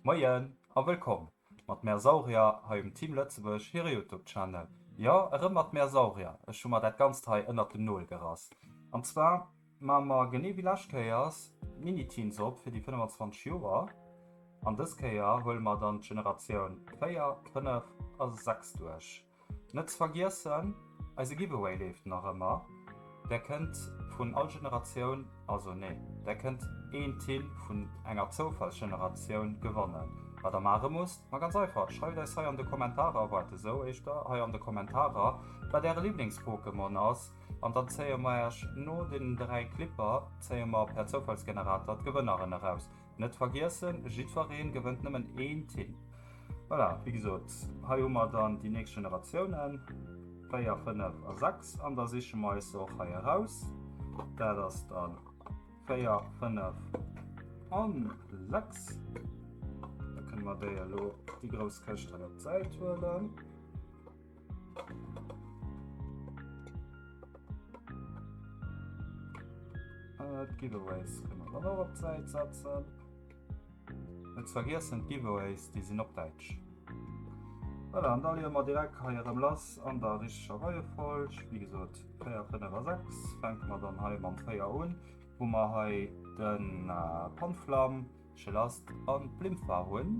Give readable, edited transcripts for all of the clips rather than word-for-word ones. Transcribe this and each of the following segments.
Moien a wëllkomm mat Mersaurier hei um Team Lëtzebuerg hire Youtube Channel. Jo, erëm mat Mersaurier, ech hu mer dat ganzt hei ënnert dem Nol gerass. An zwar maache mer genee wéi lescht Kéiers d'Mini-Teams op fir déi 25 Joer. An dës Kéier huele mer dann d'Generatioun 4, 5 a 6 duerch. Net ze vergiessen, eise Giveaway leeft nach ëmmer. Där kënnt vun all Generatioun, also nee, där kënnt een Tin vun enger Zoufallsgeneratioun gewannen. Wat der maache musst? Ma ganz einfach, schreift eis hei an de Kommentarer, waart esou éischter, hei an de Kommentarer, wat äre Liblings-Pokémon ass an dann zéie mer äech no deenen 3 Clipper, zéie mer per Zoufallsgenerator d'Gewënneren eraus. Net vergiessen, jiddwereen gewënnt nëmmen een Tin. Voilà, wéi gesot, hei hu mer dann déi nächst Generatiounen, 4, 5 a 6, an da siche mer eis se och hei eraus. Dat ass dann 4, 5 an 6. Da kënne mer déi elo, déi grouss Këscht hei op d'Säit huelen. Äh, d'Giveaways kënne mer dann och op d'Säit setzen. Net ze vergiessen, d'Giveaways, déi sinn op Däitsch. Voilà, an da leeë mer direkt hei erëm lass an der richteger Reiefolg. Wéi gesot, 4, 5 a 6. Fänke mer dann hei mam 4 un, wou mer hei den äh, Panflam, Chelast an d'Blimpha hunn.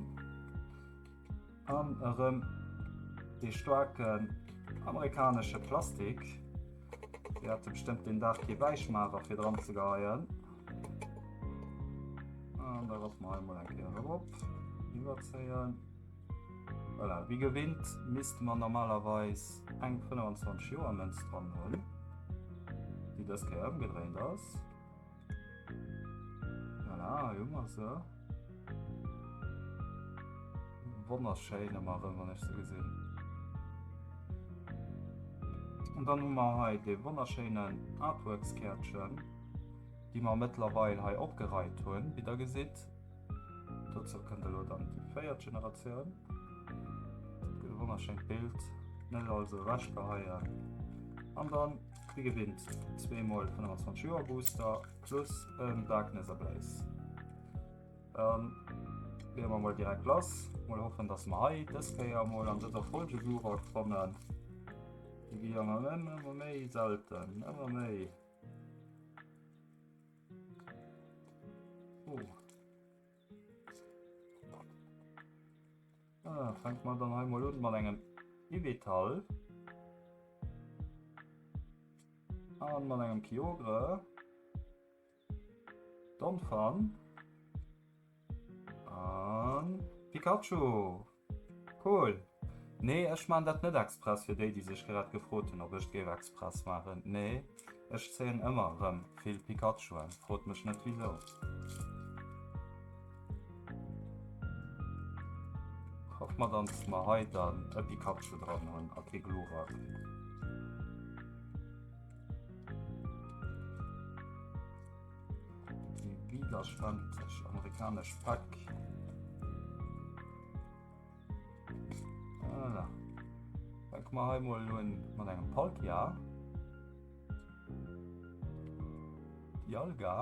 An erëm dee staarken amerikanesche Plastik. Déi hate bestëmmt deen Dag kee Weichmaacher fir dran ze geheien. An da rappe mer hei mol eng Kéier erop, iwwerzéien. Voilà, wéi gewinnt misste mer normalerweis eng 25 Joer Mënz dran hunn, déi dës Kéier ëmgedréint ass. Voilà, hei hu mer se. Wonnerschéin ëmmer erëm, wann ech se gesinn. An dann hu mer hei dee wonnerschéinen Artworks-Käertchen, déi mer mëttlerweil hei opgereit hunn, wéi der gesitt. Dozou kënnt elo dann déi véiert Generatioun. Dat gëtt e wonnerschéint Bild, net also ewechgeheien. An dann, wéi gewinnt, zweemol 25 Joer Booster plus en Darkness Ablaze. Dann leeë mer mol direkt lass. Mol hoffen, dass mer hei dës Kéier mol an dëser Folge Glurak fannen. Déi gi jo ëmmer ëmmer méi selten, ëmmer méi. Oh. Ah, fänkt mer dann hei mol un mat engem Yvetal. An mat engem Kyogre. Donphan. An Pikachu. Cool. Nee, ech maan dat net express fir déi, déi sech grad gefrot hunn, ob ech et géif express maachen. Nee, ech zéien ëmmer erëm vill Pikachuen. Frot mech net wisou. Hoff mer dann, dass mer hei dann e Pikachu dran hunn a kee Glurak. Déi widerspenstig amerikanesch Pack. Voilà. Fänke mer hei mol un mat engem Palkia. Dialga.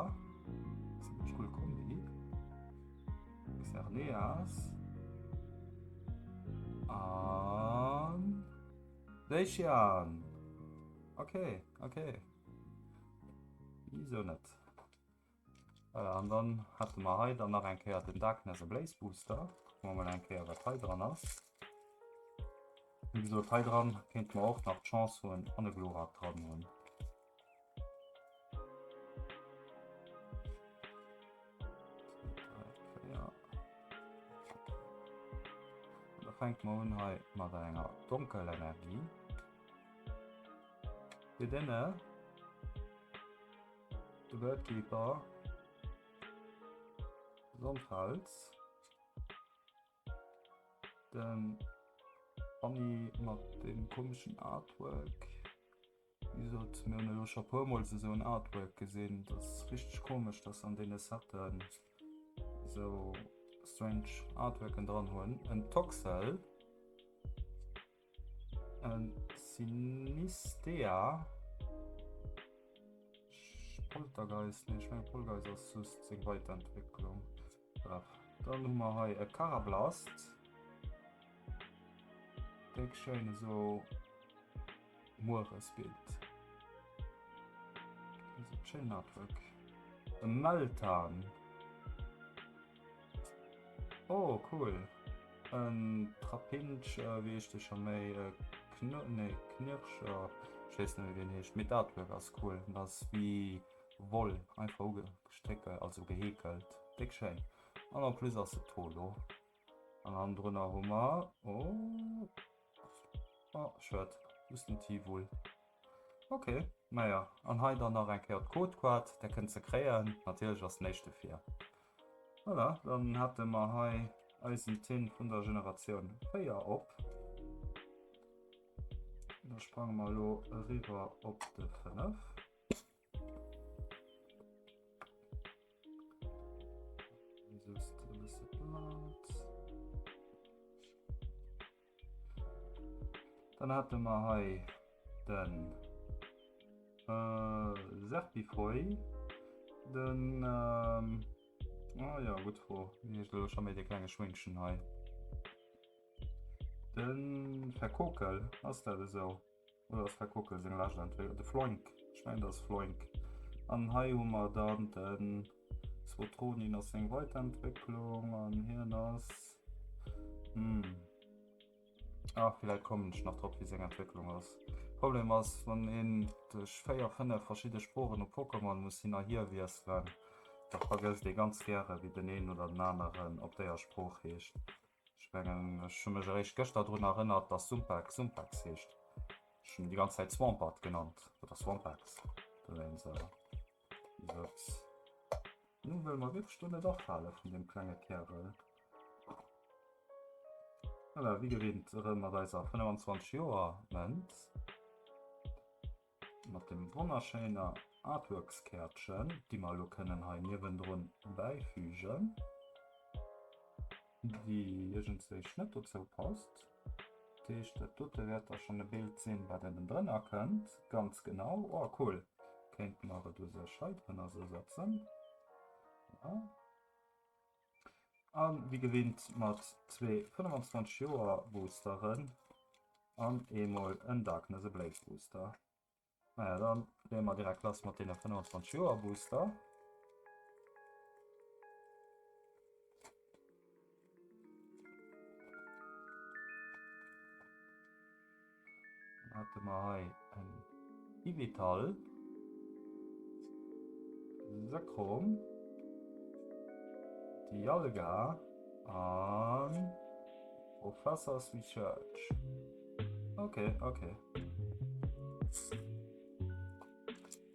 Zimmlech cool Kombi. Xerneas. An. Zacian! Ok, ok. Wieso net? Voilà, an dann hätte mer hei dann nach eng Kéier den Darkness Ablaze Booster. Kucke mer mol eng Kéier, wat hei dran ass. Wéi gesot, hei dran kéinte mer och nach d'Chance hunn an e Glurak dran hunn. Da fänke mer un hei mat enger Donkelenergie. Dedenne, de Birdkeeper, Sonnfels, den Anni mat dem komeschen Artwork. Wéi gesot, mir hunn elo scho puermol esou en Artwork gesinn. Dat ass richteg komesch, dass an deene Setten esou strange Artworken dran hunn. En Toxel, en Sinistea, Poltergeist, nee ech menge Polgeist ass just seng Weiterentwécklung. Bref, dann hu mer hei e Karablast. Déck schéin esou Mueresbild. Schéinen Artwork. E Meltan. Oh, cool. En Trapinch, äh, wéi heescht dee scho méi? Äh, Knur nee, Knirscher. Ech weess net méi, wéi en heescht. Mee d'Artwork ass cool. Dat ass wéi Woll, einfach ugestréckelt, also geheekelt. Déck schéin. An en plus ass et Holo. An hannendrunner hu mer, oh, oh, schued, just den Tiwul. Ok, naja, an hei dann nach eng Kéier d'Codecard, där kënnt se kréien. Natierlech ass den éischte vir. Voilà, dann hätte mer hei eisen Tin vun der Generatioun 4 op. Da sprange mer elo eriwwer op de 5. Just e bësse Plaz. Dann hätte mer hei den äh, Serpifoy, den ähm, ah ja, gutt Fro, wéi heescht elo scho méi dee klenge Schwéngchen hei? Den Verkokel, ass dat esou? Oder ass Verkokel seng lescht Entwécklung? De Floink, ech mengen dat ass Floink. An hei hu mer dann den Swotronin ass seng Weiterentwécklung an hien ass hm. Ah, villäicht kommen ech nach drop, wéi seng Entwécklung ass. Problem ass, wann een duerch 4, 5 verschidde Sproochen op Pokémon muss hin a hier wiesselen, da vergësst ee ganz gäre wéi den een oder den aneren op déier Sprooch heescht. Ech mengen, ech hu mech eréischt gëschter drun erënnert, dass Sumpak Sumpax heescht. Ech hunn déi ganz Zäit Swampert genannt, oder Swampax. Dowéinst, wéi gesot, nu wëll mer wierklech do net afale vun deem klenge Kärel. Voilà, wéi gewinnt erëm mat eiser 25 Joer Mënz. Mat dem wonnerschéiner Artworks-Käertchen, déi mer elo kënnen hei niewendrun bäifügen, déi iergendswéi net dozou passt. Dat heescht, dat dote wäert da schonn e Bild sinn, wat ënnendrënner kënnt. Ganz genau. Oh, cool. Kéinte mer et u sech hei drënner esou setzen. Ja. An wéi gewinnt mat zwee 25 Joer Boosteren an eemol en Darkness Ablaze Booster. Naja, dann leeë mer direkt lass mat deene 25 Joer Booster. Dann hate mer hei en Yvetal, Zekrom, Dialga an Professor's Research. Okay, okay.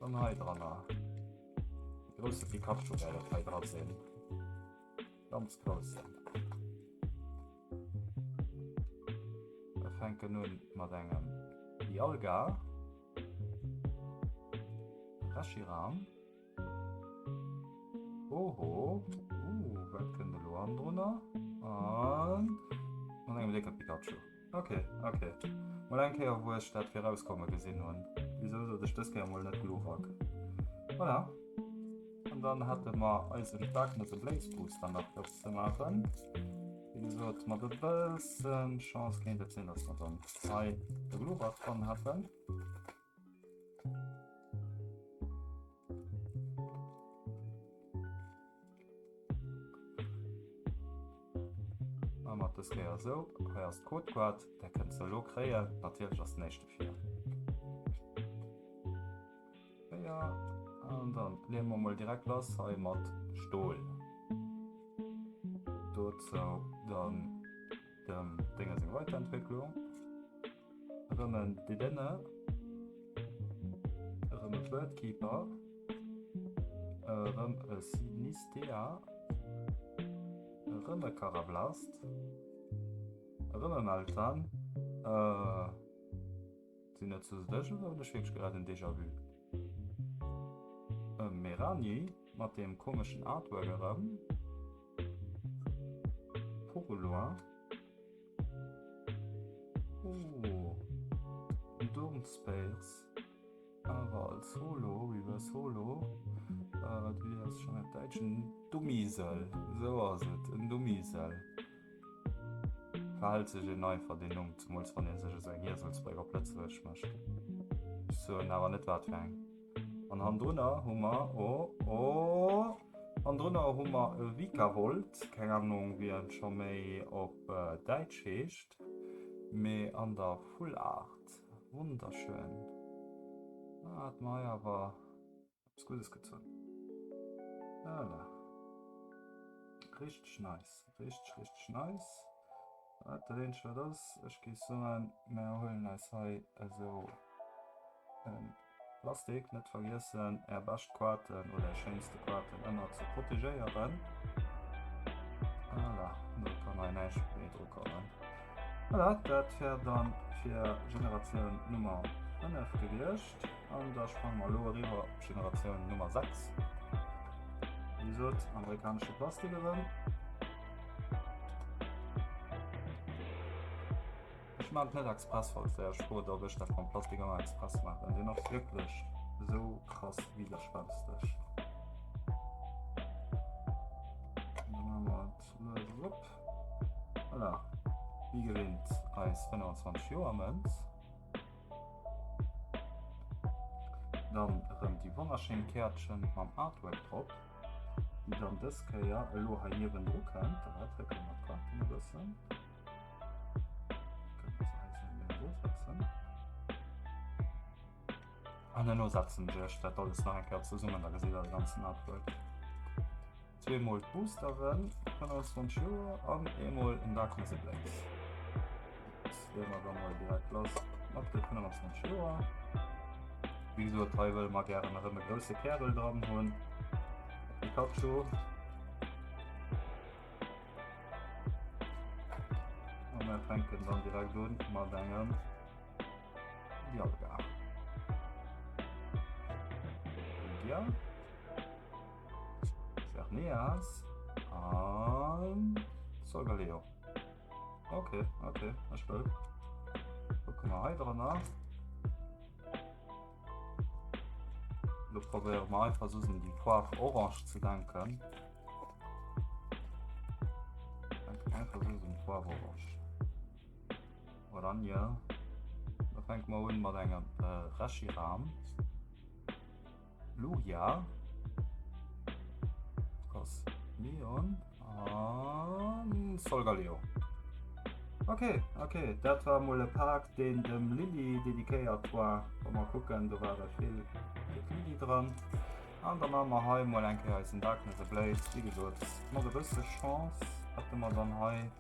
Dann hei dran. Grousse Pikachu wäert et hei dra sinn. Ganz groussen. Wir fänken un mat engem Dialga, Reshiram, Oho, uh, wat kënnt elo an drunner? An mat engem décke Pikachu. Ok, ok. Mol eng Kéier wou ech dat virauskomme gesinn hunn. Wisou sot ech dës Kéier mol net Glurak? Voilà. An dann hätte mer eisen Darkness Ablaze Booster nach fir ze maachen. Wéi gesot, mat e bëssen Chance kéint et sinn, dass mer dann hei de Glurak dran hätten. A mat dës Kéier esou, hei ass d'Codecard, där kënnt se elo kréien. Natierlech ass den éischte vir. 4 an dann leeë mer mol direkt lass hei mat Stol. Dozou dann dem Dénger seng Weiterentwécklung. Erëm en Dedenne. Erëm e Birdkeeper. Erëm e Sinistea. Erëm e Karablast. Erëm e Meltan. Äh. Sinn dat zu dech oder hunn ech wierklech grad en Déjà-vu? E Merani mat deem komeschen Artwork erëm. Poroloin. Oh, en Durmspace. Awer als Holo, Reverse Holo. Äh, wéi ass schon op Däitsch? En Dummisel. Esou ass et, en Dummisel. Verhält sech een einfach deen Numm, zemools wann ee sech esou eng Ieselsbréck op Lëtzebuergesch mécht. Ech soen awer net wat fir eng. An hannendrunner hu mer, oh, oh, hannendrunner hu mer e Vikavolt, keng Ahnung wéi en scho méi op Däitsch heescht, mee an der Full Art. Wonnerschön. Ah, hat mer hei awer. Eppes Guddes gezunn. Voilà. Richteg nice. Richteg, richteg nice. Wat dat eenzegt wat ass, ech géif soen, mir huelen eis hei esou e Plastik. Net vergiessen, är bescht Quaten oder är schéinste Quaten ëmmer ze protegéieren. Voilà, do kann hei näischt méi dru kommen. Voilà, dat wär dann fir Generatioun Nummer 5 gewiescht. An da sprange mer elo eriwwer op Generatioun Nummer 6. Wéi gesot, amerikanesche Plastik erëm. Ech maachen et net express, falls der iech frot, ob ech dat mam Plastik ëmmer express maachen. Deen ass wierklech esou krass widerspensteg. Dann maache mer et lues erop. Voilà, wéi gewinnt eis 25 Joer Mënz. Dann erëm déi wonnerschéin Käertchen mam Artwork drop, déi dann dës Kéier elo hei niewendru kënnt. Da drécke mer d'Karten e bëssen. Kënne se hei sou niewendru setzen. An elo setzen ech iech dat alles nach eng Kéier zesummen, da gesitt der de ganzen Artwork. Zweemol d'Boosteren, 25 Joer, an eemol en Darkness Ablaze. Leeë mer da mol direkt lass mat de 25 Joer. Wéi gesot, hei wëlle mer gären erëm e grousse Kärel dran hunn. Pikachu. A mir fänken dann direkt un mat engem Dialga. Lugia. Xerneas an Solgaleo. Okay, okay, ech wëll. Kucke mer hei dran nach. Lo probéiere mer einfach so un déi Faarf Orange ze denken. Denken einfach so un d'Faarf Orange. Oranje. Da fänke mer un mat engem äh, Reshiram. Lugia, Cosmion an Solgaleo. Okay, okay, dat war mol e Pak, deen dem Lilly dedikéiert war. Wa mer kucken, do ware vill fir d'Lilly dran. An da maache mer hei mol eng Kéier eisen Darkness Ablaze. Wéi gesot, mat e bësse Chance hätte mer dann hei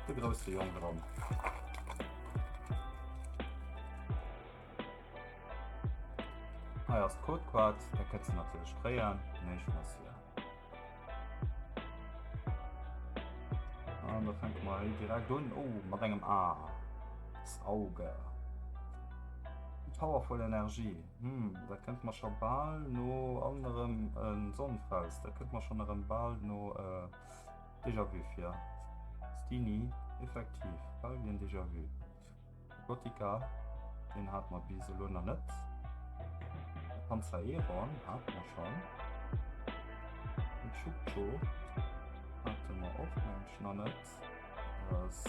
de grousse Jong dran. Hei ass d'Codequad, dat kënnt se natierlech kréien. Näischt ass hier. An da fänke mer hei direkt un. Oh, mat engem A. Das Auge. Powerful Energie. Hm, dat kënnt mer scho bal no an erëm en Sonnenfaust. Dat kënnt mer schonn erëm bal no äh, Déjà-vu fir. Stini, effektiv, bal wéi en Déjà-vu. Gothica, deen hate mer bis elo nach net. Panzaeron hate mer schonn. Den Chukcho hate. hu mer och mengen ech nach net. Dat ass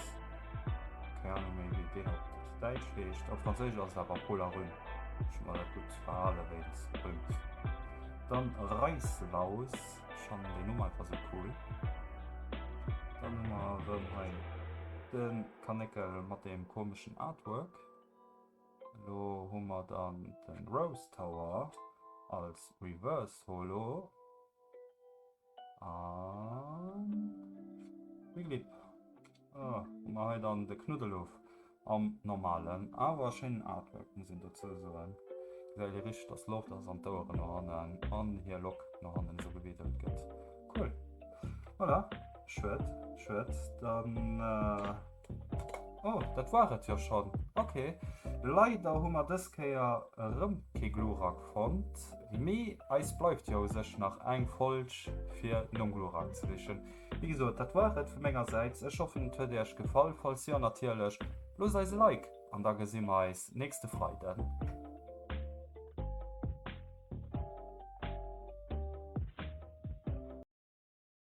keng Ahnung méi wéi deen op Däitsch heescht. Op Franséisch ass et awer Polarüm. Ech hu mer dat gutt verhale wéinst Rüms. Dann Reislaus, ech fannen deen Numm einfach sou cool. Dann hu mer erëm hei de Kanéckel mat deem komeschen Artwork. Elo hu mer dann de Rose Tower als Reverse Holo. An Wigglyp. Ah, hu mer hei dann de Knuddeluff am normalen, awer schéinen Artwork, muss een dozou soen. Gesäit ee richteg, dass Loft ass an d'Oueren no hannen an hir Lock no hannen esou gewedelt gëtt. Cool. Voilà, schued, schued. Dann. Äh Oh, dat war et jo schonn. Ok. Leider hu mer dës Kéier erëm kee Glurak fonnt, mee eis bleift jo u sech nach eng Folg fir nom Glurak ze sichen. Wéi gesot, dat war et vu mengersäits. Ech hoffen et huet iech gefall. Falls jo natierlech, loosst eis e Like an da gesi mer eis nächste Freiden.